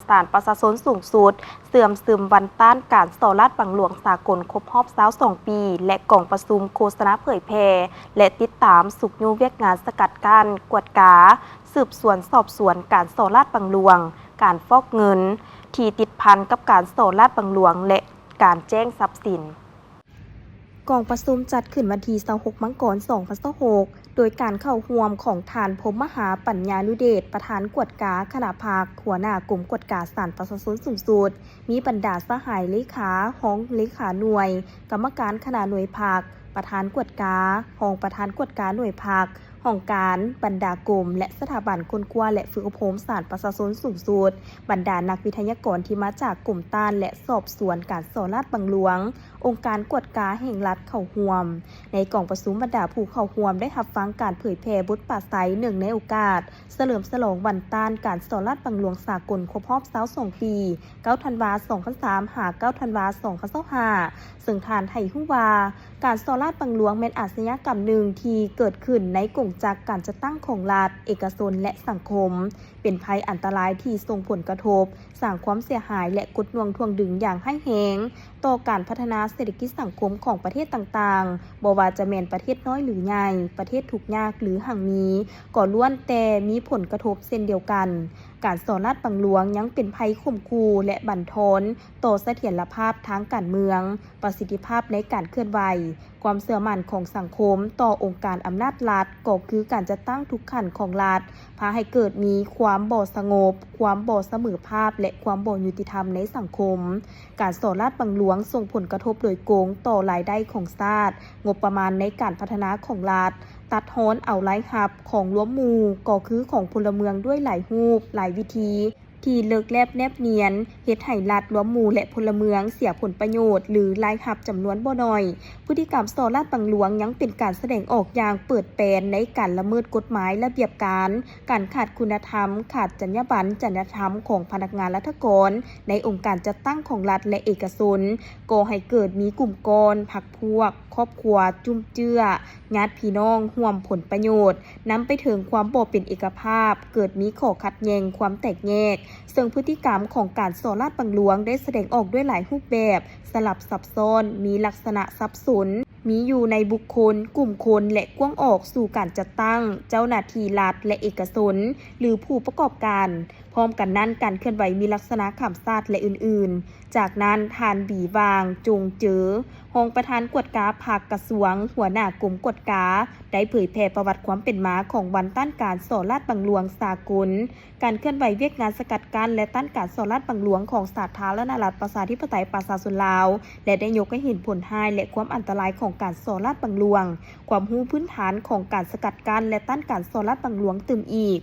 ສານປະຊາຊົນສູງສຸດ ເຊື່ອມຊຶມວັນຕ້ານການສໍ້ລາດບັງຫຼວງສາກົນຄົບຮອບຊາວສອງປີ ແລະ ກອງປະຊຸມໂຄສະນາເຜີຍແຜ່ ແລະ ຕິດຕາມຊຸກຍູ້ວຽກງານສະກັດກັ້ນ, ກວດກາ, ສືບສວນສອບສວນການສໍ້ລາດບັງຫຼວງ, ການຟອກເງິນ ທີ່ຕິດພັນກັບການສໍ້ລາດບັງຫຼວງ ແລະ ການແຈ້ງຊັບສິນ. ກອງປະຊຸມຈັດຂຶ້ນວັນທີຊາວຫົກ ມັງກອນ ສອງພັນຊາວຫົກ ໂດຍການເຂົ້າຮ່ວມຂອງທ່ານ ພົມມະຫາ ປັນຍານຸເດດ ປະທານກວດກາຄະນະພັກ, ຫົວໜ້າກົມກວດກາສານປະຊາຊົນສູງສຸດ, ມີບັນດາສະຫາຍເລຂາ, ຮອງເລຂາໜ່ວຍ, ກຳມະການຄະນະໜ່ວຍພັກ, ປະທານກວດກາ, ຮອງປະທານກວດກາໜ່ວຍພັກ, ຫ້ອງການ, ບັນດາກົມ ແລະ ສະຖາບັນຄົ້ນຄວ້າ ແລະ ຝຶກອົບຮົມສານປະຊາຊົນສູງສຸດ, ບັນດານັກວິທະຍາກອນທີ່ມາຈາກກົມຕ້ານ ແລະ ສອບສວນການສໍ້ລາດບັງຫຼວງ, ອົງການກວດກາແຫ່ງລັດເຂົ້າຮ່ວມ. ໃນກອງປະຊຸມ, ບັນດາຜູ້ເຂົ້າຮ່ວມໄດ້ຮັບຟັງການເຜີຍແຜ່ບົດປາໄສເນື່ອງໃນໂອກາດສະເຫຼີມສະຫຼອງວັນຕ້ານການສໍ້ລາດບັງຫຼວງສາກົນຄົບຮອບຊາວສອງປີ, ເກົ້າທັນວາ ສອງພັນສາມ ຫາ ເກົ້າທັນວາ ສອງພັນຊາວຫ້າ ເຊິ່ງທ່ານໃຫ້ຮູ້ວ່າ ການສໍ້ລາດບັງຫຼວງແມ່ນອາຊະຍາກຳໜຶ່ງທີ່ເກີດຂຶ້ນໃນກົງຈັກການຈັດຕັ້ງຂອງລັດ, ເອກະຊົນ ແລະ ສັງຄົມ, ເປັນໄພອັນຕະລາຍທີ່ສົ່ງຜົນກະທົບ, ສ້າງຄວາມເສຍຫາຍ ແລະ ກົດໜ່ວງຖ່ວງດຶງຢ່າງຮ້າຍແຮງຕໍ່ການພັດທະນາເສດຖະກິດສັງຄົມຂອງປະເທດຕ່າງໆ, ບໍ່ວ່າຈະແມ່ນປະເທດນ້ອຍ ຫຼື ໃຫຍ່, ປະເທດທຸກຍາກ ຫຼື ຮັ່ງມີ, ກໍລ້ວນແຕ່ມີຜົນກະທົບເຊັ່ນດຽວກັນ. ການສໍ້ລາດບັງຫຼວງຍັງເປັນໄພຂົ່ມຂູ່ ແລະ ບັນທອນຕໍ່ສະຖຽນລະພາບທາງການເມືອງ, ປະສິດທິພາບໃນການເຄື່ອນໄຫວ, ຄວາມເຊື່ອໝັ້ນຂອງສັງຄົມຕໍ່ອົງການອຳນາດລັດ ກໍຄືການຈັດຕັ້ງທຸກຂັ້ນຂອງລັດ, ພາໃຫ້ເກີດມີຄວາມບໍ່ສະຫງົບ, ຄວາມບໍ່ສະເໝີພາບ ແລະ ຄວາມບໍ່ຍຸຕິທຳໃນສັງຄົມ. ການສໍ້ລາດບັງຫຼວງສົ່ງຜົນກະທົບໂດຍກົງຕໍ່ລາຍໄດ້ຂອງຊາດ, ງົບປະມານໃນການພັດທະນາຂອງລັດ, ຕັດຮອນເອົາລາຍຮັບຂອງລວມໝູ່, ກໍຄືຂອງພົນລະເມືອງດ້ວຍຫຼາຍຮູບ, ຫຼາຍວິທີ ທີ່ເລິກແລບແນບນຽນ, ເຮັດໃຫ້ລັດລວມໝູ່ ແລະ ພົນລະເມືອງເສຍຜົນປະໂຫຍດ ຫຼື ລາຍຮັບຈຳນວນບໍ່ໜ້ອຍ. ພຶດຕິກຳສໍ້ລາດບັງຫຼວງຍັງເປັນການສະແດງອອກຢ່າງເປີດແປນໃນການລະເມີດກົດໝາຍລະບຽບການ, ການຂາດຄຸນນະທຳ, ຂາດຈັນຍາບັນ, ຈັນຍາທຳຂອງພະນັກງານລັດຖະກອນໃນອົງການຈັດຕັ້ງຂອງລັດ ແລະ ເອກະຊົນ, ກໍ່ໃຫ້ເກີດມີກຸ່ມກ້ອນ, ພັກພວກ, ຄອບຄົວ, ຈຸ້ມເຈື້ອ, ຍາດພີ່ນ້ອງຮ່ວມຜົນປະໂຫຍດ, ນຳໄປເຖິງຄວາມບໍ່ເປັນເອກະພາບ, ເກີດມີຂໍ້ຂັດແຍ່ງ, ຄວາມແຕກແຍກ, ເຊິ່ງພຶດຕິກຳຂອງການສໍ້ລາດບັງຫຼວງໄດ້ສະແດງອອກດ້ວຍຫຼາຍຮູບແບບ, ສະຫຼັບຊັບຊ້ອນ, ມີລັກສະນະສັບສົນ, ມີຢູ່ໃນບຸກຄົນ, ກຸ່ມຄົນ ແລະ ກວ້າງອອກສູ່ການຈັດຕັ້ງ, ເຈົ້າໜ້າທີ່ລັດ ແລະ ເອກະຊົນ ຫຼື ຜູ້ປະກອບການ. ພ້ອມກັນນັ້ນ, ການເຄື່ອນໄຫວມີລັກສະນະຂ້າມຊາດ ແລະ ອື່ນໆ. ຈາກນັ້ນ, ທ່ານ ບີຫວ່າງ ຈົງເຈີ, ຮອງປະທານກວດກາພັກກະຊວງ, ຫົວໜ້າກົມກວດກາ, ໄດ້ເຜີຍແຜ່ປະຫວັດຄວາມເປັນມາຂອງວັນຕ້ານການສໍ້ລາດບັງຫຼວງສາກົນ, ການເຄື່ອນໄຫວວຽກງານສະກັດກັ້ນ ແລະ ຕ້ານການສໍ້ລາດບັງຫຼວງຂອງສາທາລະນະລັດປະຊາທິປະໄຕປະຊາຊົນລາວ ແລະ ໄດ້ຍົກໃຫ້ເຫັນຜົນຮ້າຍ ແລະ ຄວາມອັນຕະລາຍຂອງການສໍ້ລາດບັງຫຼວງ, ຄວາມຮູ້ພື້ນຖານຂອງການສະກັດກັ້ນ ແລະ ຕ້ານການສໍ້ລາດບັງຫຼວງຕື່ມອີກ.